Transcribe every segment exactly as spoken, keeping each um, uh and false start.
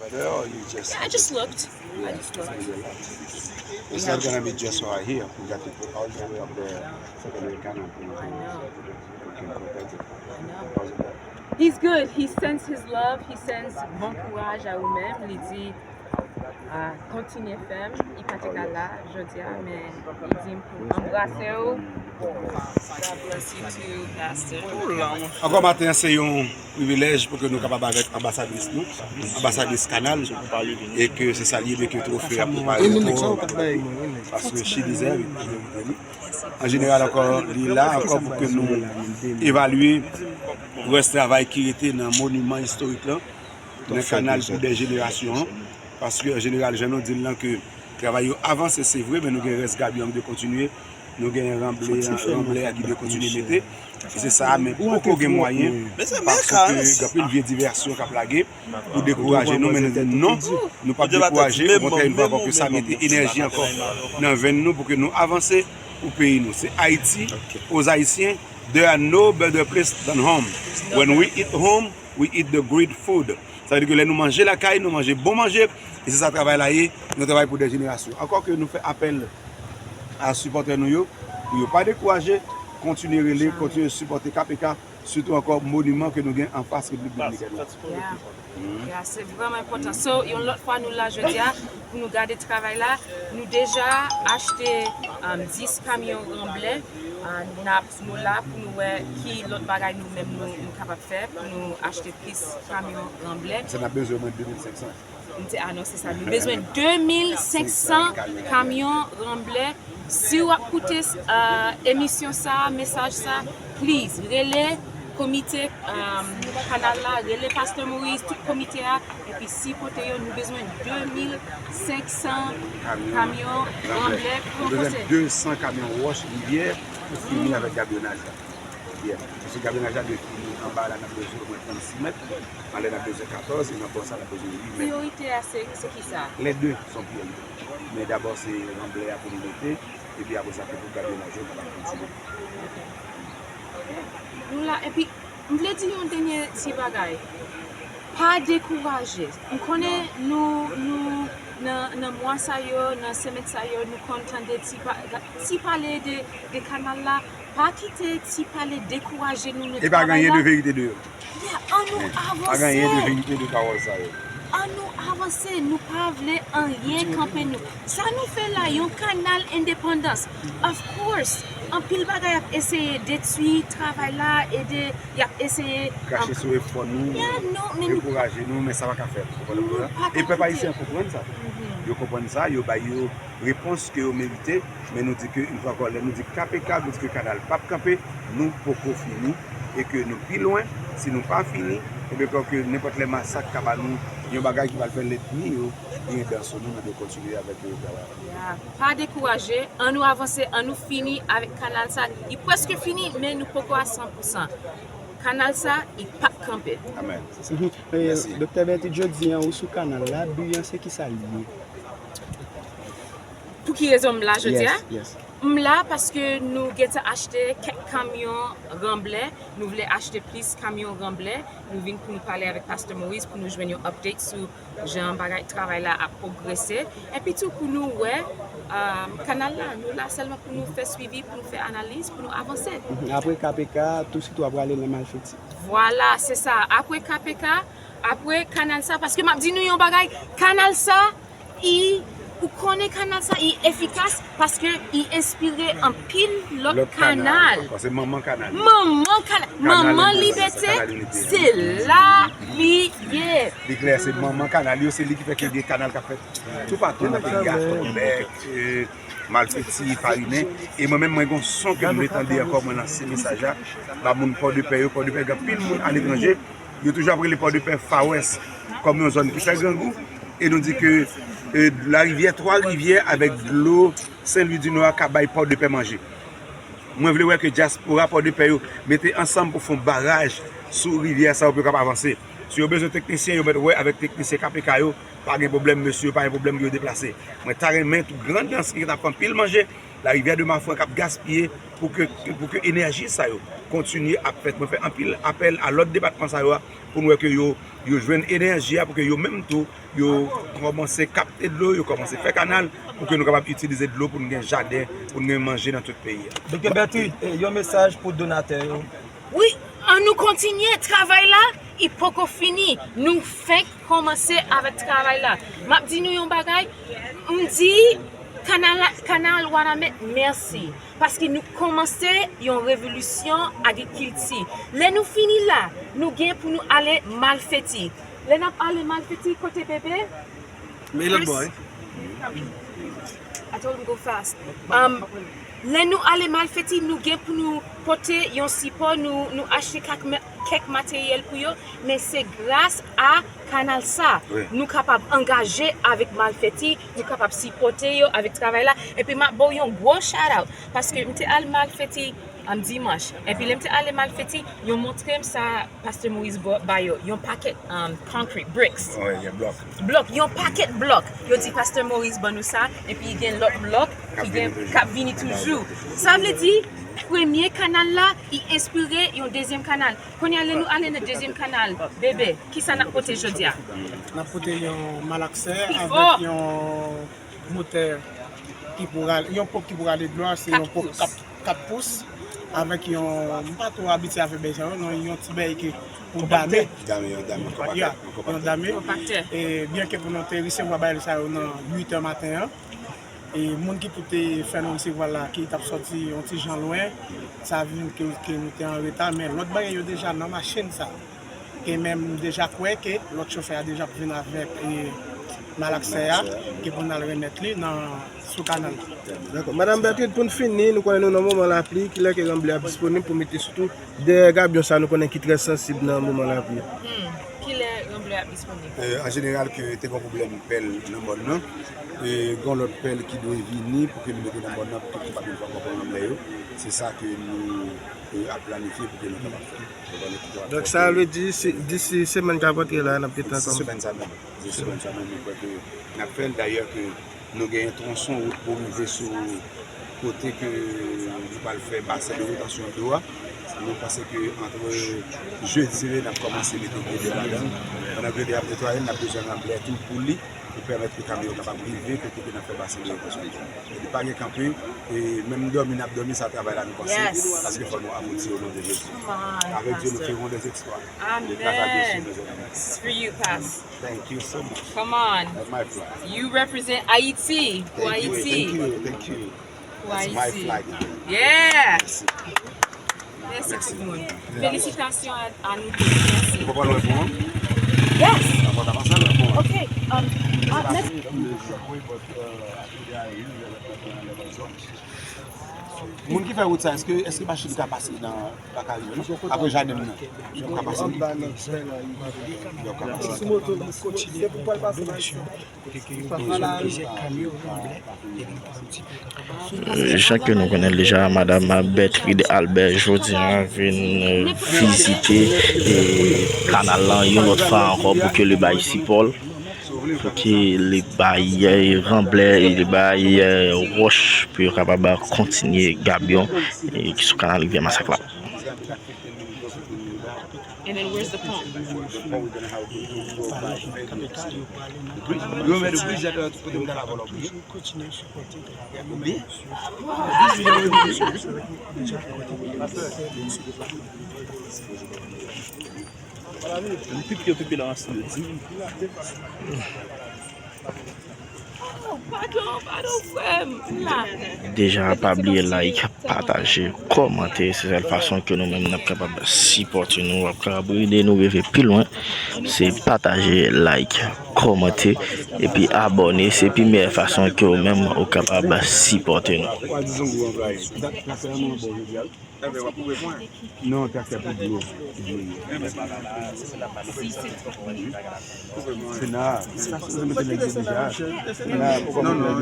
Weather, or you just? Yeah, I just looked. I just looked. It's not gonna be just right here. We got to put all the way up there. It's gonna be kind of, I know. We can protect it. I know. How's it going? He's good. He sends his love. He sends bon kouraj a ou menm. Li di, ah, kontinye fè m. Li pa te ka la jodi a, men li di m pou anbrase w. God bless you too, Pastor. Ankò maten an, se yon privilèj pou ke nou kapab avèk anbasadris nou, anbasadris Kanal, e ke se sa l ye, men ke twofe a prepare pou, paske she deserve it, li merite li. An jeneral ankò, li la ankò pou ke nou evalye rès travay ki rete nan moniman istorik lan, nan kanal pou dè jenerasyon an, paske an jeneral, jan nou di l lan, ke travay yo avanse, se vre, men nou gen rès gabyòn ki dwe kontinye, nou gen ranblè, ranblè a ki dwe kontinye mete. E se sa, men poko gen mwayen, paske gen anpil vye divèsyon k ap lage pou dekouraje nou, men nou di non, nou p ap dekouraje, okontrè, yon fwa ankò ke sa mete enèji ankò nan venn nou pou ke nou avanse pou peyi nou. Se Ayiti, aux Haïtiens, there are no better place than home. When we eat home, we eat the great food. Sa vle di ke lè nou manje lakay, nou manje bon manje, e se sa travay la ye, yon travay pou dè jenerasyon. Ankò ke nou fè apèl a sipòtè nou yo, pou yo pa dekouraje, kontinye rele, kontinye sipòte K P K, sitou ankò moniman ke nou gen anfas Repiblik Dominikèn nan. Yeah. Yeah, se vrèman enpòtan. So, yon lòt fwa nou la jodi a pou nou gade travay la. Nou deja achte, um, dis kamyon ranblè. Uh, n ap, nou la pou nou wè ki lòt bagay nou menm nou, nou kapab fè pou nou achte plis kamyon ranblè. Se n ap bezwen omwen de mil senk san. M te anonse sa. Nou bezwen de mil senk san kamyon ranblè. Si w ap koute, uh, emisyon sa, mesaj sa, please, rele komite, um, kanal la, rele Pastè Moïse, tout komite a, epi sipòte yo. Nou bezwen de mil senk san kamyon ranblè pou ranfòse. Nou bezwen de san kamyon wòch rivyè pou fini avèk gabyonaj la. Yeah. Paske gabyonaj la dwe fini anba la, n ap bezwen omwen trannsis mèt. Anlè n ap bezwen katòz, e nan bò sa n ap bezwen uit mèt. Priyorite a se, se ki sa? Les deux sont prioritaires. Men dabò se ranblè a pou nou mete, epi apre sa, pou tout gabyonaj yo kapab kontinye. Nou la, epi m vle di yon dènye ti bagay. Pa dekouraje. M konnen nou, nou, nan, nan mwa sa yo, nan semèn sa yo, nou konn tande ti pa-, ti pale de, de kanal la. Pa kite ti pale dekouraje nou nan travay la. E pa gen anyen de verite de yo. Yeah, an nou avanse. Pa gen anyen de verite de pawòl sa yo. An nou avanse, nou pa vle anyen kanpe nou. Sa nou fè la, yon kanal endepandans. Of course, anpil bagay ap eseye detwi travay la, e de, y ap eseye krache sou efò nou, dekouraje nou, men sa pa ka fèt. E pèp ayisyen an konprann sa. Yo konprann sa, yo bay yo repons ke yo merite, men nou di ke, yon fwa ankò, lè nou di K P K, nou di ke kanal p ap kanpe, nou poko fini, e ke nou pi lwen, si nou pa fini, ebyen, fò ke nenpòt lè masak ka ba nou yon bagay ki pral fè lènmi yo gen dan sou nou, nou dwe kontinye avèk yo travay. Ya, pa dekouraje, an nou avanse, an nou fini avèk kanal sa. Li prèske fini, men nou poko a san pou san. Kanal sa, li p ap kanpe. Amèn. Se sa. Mèsi. Doktè Berthoud, jodi an, ou sou kanal la, bi an se ki sa l ye? Pou ki rezon m la jodi a? Yes, yes. M la paske nou gentan achte kèk kamyon ranblè. Nou vle achte plis kamyon ranblè. Nou vin pou nou pale avèk Pastè Moïse pou nou jwenn yon update sou jan bagay travay la ap pwogrese. Epi tou pou nou wè, um, kanal la. Nou la sèlman pou nou fè swivi, pou nou fè analiz, pou nou avanse. Mhm. Apre K P K, tousuit w ap prale nan Malfeti. Vwala, se sa. Apre K P K, apre kanal sa, paske m ap di nou yon bagay, kanal sa, i, ou konnen kanal sa, i efikas paske i enspire anpil lòt kanal. Lòt kanal, paske manman kanal yo. Manman kanal, manman Libète, se la li ye. Li klè, se manman kanal yo, se li ki fè ke gen kanal k ap fèt toupatou nan peyi a, Fòkibèk, e, Malfeti, Farinen. E mwen menm, mwen gen yon son ke m vle tande ankò, mwen lanse mesaj la ba moun Pòdepè yo. Pòdepè gen anpil moun aletranje. Yo toujou ap rele Pòdepè Far West kòm yon zòn ki fè grangou. E nou di ke, e, larivyè Twa Rivyè avèk dlo Sen Lwi di Nò a ka bay Pòdepè manje. Mwen vle wè ke dyaspora Pòdepè yo mete ansanm pou fè yon baraj sou rivyè sa yo pou yo kapab avanse. Si yo bezwen teknisyen, yo mèt wè avèk teknisyen K P K yo, pa gen pwoblèm, mesye yo pa gen pwoblèm pou yo deplase. Mwen ta renmen tou Grandans ki t ap fè anpil manje, Larivyè de Mafran k ap gaspiye, pou ke, pou ke enèji sa yo kontinye ap fèt. Mwen fè anpil apèl a lòt depatman sa yo a, pou n wè ke yo, yo jwenn enèji a, pou ke yo menm tou, yo kòmanse kapte dlo, yo kòmanse fè kanal, pou ke nou kapab itilize dlo pou n gen jaden, pou n gen manje nan tout peyi a. Doktè Bertrude, eh, yon mesaj pou donatè yo. Wi, ann nou kontinye travay la, li poko fini. Nou fenk kòmanse avèk travay la. M ap di nou yon bagay, m di kanal, kanal Wanament mèsi. Paske nou kòmanse yon revolisyon agrikilti. Lè nou fini la, nou gen pou nou ale Malfeti. Lè n ap ale Malfeti, kote bebe? Men lòt bò, wi. I told him go fast. Um, lè nou ale Malfeti, nou gen pou nou pote yon sipò, nou, nou achte kèk ma-, kèk materyèl pou yo, men se gras a kanal sa, wi, nou kapab angaje avèk Malfeti, nou kapab sipòte yo avèk travay la. Epi m ap ba w yon gwo shout out, paske m te al Malfeti, um, dimanch. Epi lè m te ale Malfeti, yo montre m sa Pastè Moyiz ba, ba yo, yon pakèt, um, concrete, bricks. Wi, gen blòk. Blòk, yon pakèt blòk. Yo di Pastè Moyiz ban nou sa, epi gen lòt blòk ki gen, k ap vini toujou. Sa vle di, premye kanal la, li enspire yon dezyèm kanal. Kounye a, lè nou ale nan dezyèm kanal, bebe, kisa n ap pote jodi a? N ap pote yon malaksè avèk yon motè ki pou rale, yon ponp ki pou rale dlo a, se yon ponp kat, kat pous, avèk yon, m pa twò abitye avèk bèy sa yo, non, yon ti bèy ki pou dame. Dame, yon dame, yon konpaktè, yon dame. Konpaktè. E byen ke pou nou te resevwa bagay sa yo nan uit è maten an, e moun ki pou te fè nou resevwa la, ki t ap sòti yon ti jan lwen, sa vin ke, ke nou te an reta, men lòt bagay yo deja nan machin sa. E menm deja kwè ke lòt chofè a deja ap vin avèk, e, malaksè a, ke pou n al remèt li nan, sou kanal la. Dakò. Madanm Bertrude, pou n fini, nou konnen nou nan moman lapli, kilè ke ranblè ap disponib pou mete sitou dèyè gabyon sa nou konnen ki trè sansib nan moman lapli a? Hmm. Kilè ranblè ap disponib? E, an jeneral, ke te gen pwoblèm pèl nan mòn nan. E, gen lòt pèl ki dwe vini pou ke nou mete nan mòn nan, pou ke nou kapab vin fè ankò pran ranblè yo. Se sa ke nou, e, ap planifye pou ke nou kapab fè. Donk, sa vle di, si, disi semèn k ap antre la, n ap gentan kòmanse. Semèn sa menm. Semèn sa menm, mwen kwè ke n ap fè l. Dayè, ke nou genyen twonson wout pou rive sou kote ke nou pral fè basen de retansyon dlo a. Nou panse ke antre jedi, n ap kòmanse mete gredè ladan l. Pandan gredè ap netwaye, n ap bezwen ranblè tou pou li, pou pèmèt ke kamyon yo kapab rive kote ke n ap fè basen de retansyon dlo a. Epi pa gen kanpe, e menm dòmi n ap dòmi, sa travay la nou panse, paske fò nou abouti o non de Jezi. Avèk Dye, nou ferons des exploits. Amèn. This is for you, Pas. Thank you so much. Come on. That's my flag. You represent Haiti. Pou Ayiti. Thank you, thank you, thank you. Pou Ayiti. That's my flag. Yeah. Mèsi tout moun. Felisitasyon a, a nou tout. Mèsi. Ou pa pran lwen pou mwen? Yes. Dakò, ta pase lwen pou mwen. Ok. Um, ah, mèsi. Moun ki fè wout sa, èske, èske machin ka pase nan, pa ka rive, non? Apre jaden m nan. Yo ka pase. Yo ka pase. Jan ke nou konnen l deja, Madanm Bertrude Albert jodi a vin, eh, vizite, eh, kanal lan yon lòt fwa ankò pou ke li bay sipò l, pou ke li bay, eh, ranblè, li bay, eh, wòch pou yo kapab kontinye gabyon, eh, ki sou kanal Rivyè Masak la. And then where's the pump? Yo mete bridge la kote m ta la vòlò bridge. M pipi yo pipi la ansanm yo di. Oh, padon, padon, frè m, m la. Deja, pa bliye like, pataje, kòmante. Se sèl fason ke nou menm n ap kapab sipòte nou, ap kapab ede nou rive pi lwen. Se pataje, like, kòmante, epi abòne. Se pi meyè fason ke ou menm ou kapab sipòte nou. Non, traktè pou dlo. Se nan, se pa sipoze mete nèg yo deja. Se nan, non, non,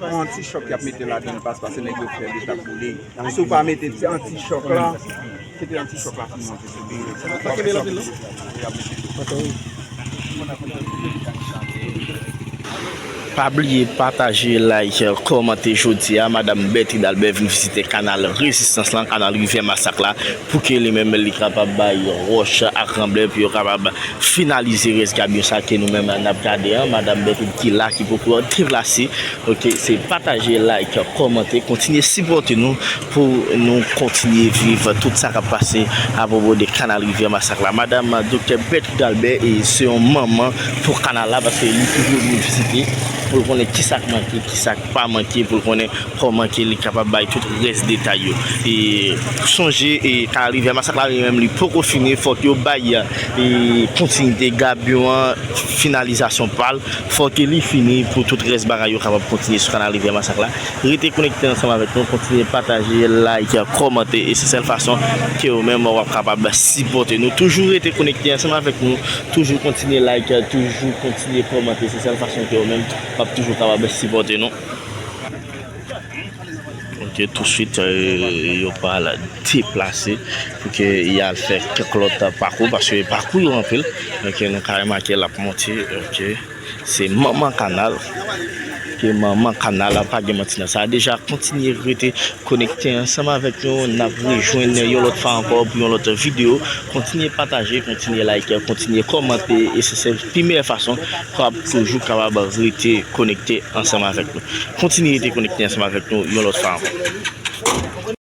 yon ti chòk y ap mete ladan l, pas, paske nèg yo fè l, li t ap boule. Si w pa mete ti anti chòk la, se te anti chòk la pou monte sou li. Pa kenbe l anpil, non? Y ap mete dlo. Atò, wi. Bon, n ap mete dlo. Pa bliye pataje, like, kòmante jodi a. Madanm Bertrude Albert vin vizite kanal Rezistans lan, kanal Rivyè Masak la, pou ke li menm li kapab bay wòch ak ranblè, pou yo kapab finalize rès gabyon sa ke nou menm n ap gade an. Madanm Bertrude ki la, ki poko deplase. Ok, se pataje, like, kòmante, kontinye sipòte nou pou nou kontinye viv tout sa k ap pase apwopo de kanal Rivyè Masak la. Madanm Doktè Bertrude Albert, e se yon manman pou kanal la, paske li toujou vin vizite pou l konnen kisa k manke, kisa k pa manke, pou l konnen kòman ke li kapab bay tout rès detay yo. E sonje, e kanal Rivyè Masak la, li menm, li poko fini, fòk yo bay, e kontinite gabyon an, finalizasyon pa l, fòk ke li fini pou tout rès bagay yo kapab kontinye sou kanal Rivyè Masak la. Rete konekte ansanm avèk nou, kontinye pataje, like, kòmante, e se sèl fason ke ou menm w ap kapab sipòte nou. Toujou rete konekte ansanm avèk nou, toujou kontinye like, toujou kontinye kòmante, se sèl fason ke ou menm w ap toujou kapab sipòte nou. Ok, touswit, e, yo pral deplase pou ke y al fè kèk lòt pakou, paske pakou yo anpil. Ok, nou ka remake l ap monte. Ok, se manman kanal. Ok, manman kanal la, pa gen manti nan sa. Deja, kontinye rete konekte ansanm avèk nou. N ap rejwenn yon lòt fwa ankò pou yon lòt videyo. Kontinye pataje, kontinye like, kontinye kòmante. E se sèl pi meyè fason pou w ap toujou kapab rete konekte ansanm avèk nou. Kontinye rete konekte ansanm avèk nou yon lòt fwa ankò.